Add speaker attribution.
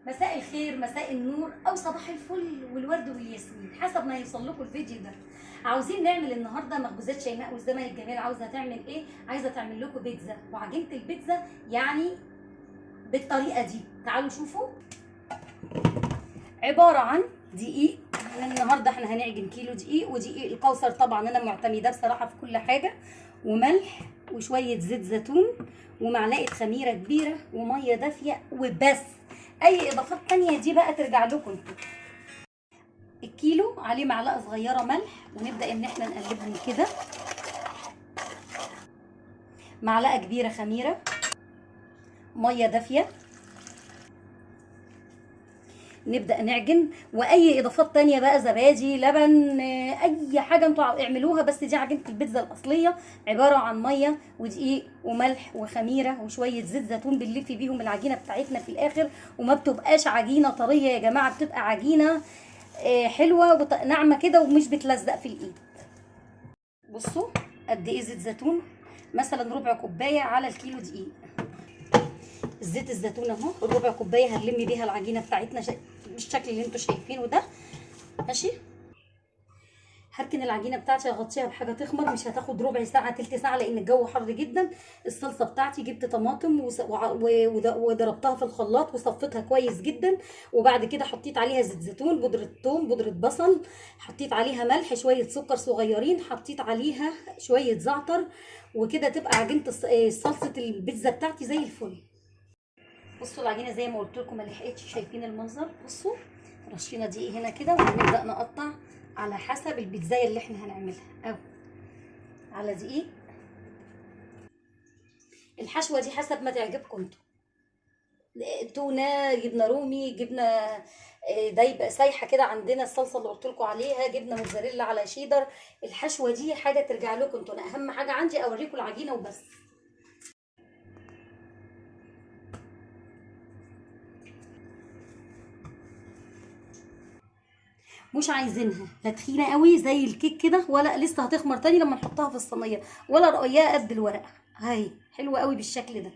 Speaker 1: مساء الخير، مساء النور، او صباح الفل والورد والياسمين حسب ما يوصل لكم الفيديو ده. عاوزين نعمل النهارده مخبوزات شيماء والزمن الجميل. عاوزه تعمل ايه؟ عايزه تعمل لكم بيتزا، وعجينه البيتزا يعني بالطريقة دي. تعالوا شوفوا. عبارة عن دقيق. النهارده احنا هنعجن كيلو دقيق، ودقيق الكوثر طبعا انا معتمدة بصراحة في كل حاجة، وملح وشوية زيت زيتون ومعلقة خميره كبيرة ومية دافيه وبس. اي اضافات تانية دي بقى ترجع لكم انتوا. الكيلو عليه معلقه صغيرة ملح، ونبدا ان احنا نقلبهم كده. معلقه كبيرة خميره، مية دافيه، نبدا نعجن. واي اضافات تانية بقى، زبادي، لبن، اي حاجة انتوا اعملوها، بس دي عجينه البيتزا الاصلية، عبارة عن مية ودقيق وملح وخميره وشوية زيت زيتون، بنلف بيهم العجينة بتاعتنا في الاخر. وما بتبقاش عجينه طرية يا جماعة، بتبقى عجينه حلوة وناعمه كده ومش بتلزق في الايد. بصوا قد ايه زيت زيتون، مثلا ربع كوباية على الكيلو دقيق. زيت الزيتون اهو ربع كوباية هنلم بيها العجينة بتاعتنا بالشكل اللي انتوا شايفينه ده. ماشي، هركن العجينة بتاعتي، اغطيها بحاجة تخمر، مش هتاخد ربع ساعة تلت ساعة لان الجو حر جدا. الصلصه بتاعتي جبت طماطم وضربتها في الخلاط وصفيتها كويس جدا، وبعد كده حطيت عليها زيت زيتون، بودره ثوم، بودره بصل، حطيت عليها ملح، شوية سكر صغيرين، حطيت عليها شوية زعتر، وكده تبقى عجينه صلصه البيتزا بتاعتي زي الفل. بصوا العجينة زي ما قلت لكم ما لحقتش، شايفين المنظر؟ بصوا رشينا دقيق هنا كده، ونبدا نقطع على حسب البيتزايه اللي احنا هنعملها اهو. على دقيق. الحشوه دي حسب ما تعجبكم انتوا، تونه، جبنه رومي، جبنه دايبه سايحه كده، عندنا الصلصه اللي قلت لكم عليها، جبنه موتزاريلا على شيدر. الحشوه دي حاجة ترجع لكم انتوا، انا اهم حاجة عندي اوريكم العجينة وبس. مش عايزينها لا تخينة قوي زي الكيك كده، ولا لسه هتخمر تاني لما نحطها في الصينية، ولا رقيقه قد الورقة. هاي حلوة قوي بالشكل ده.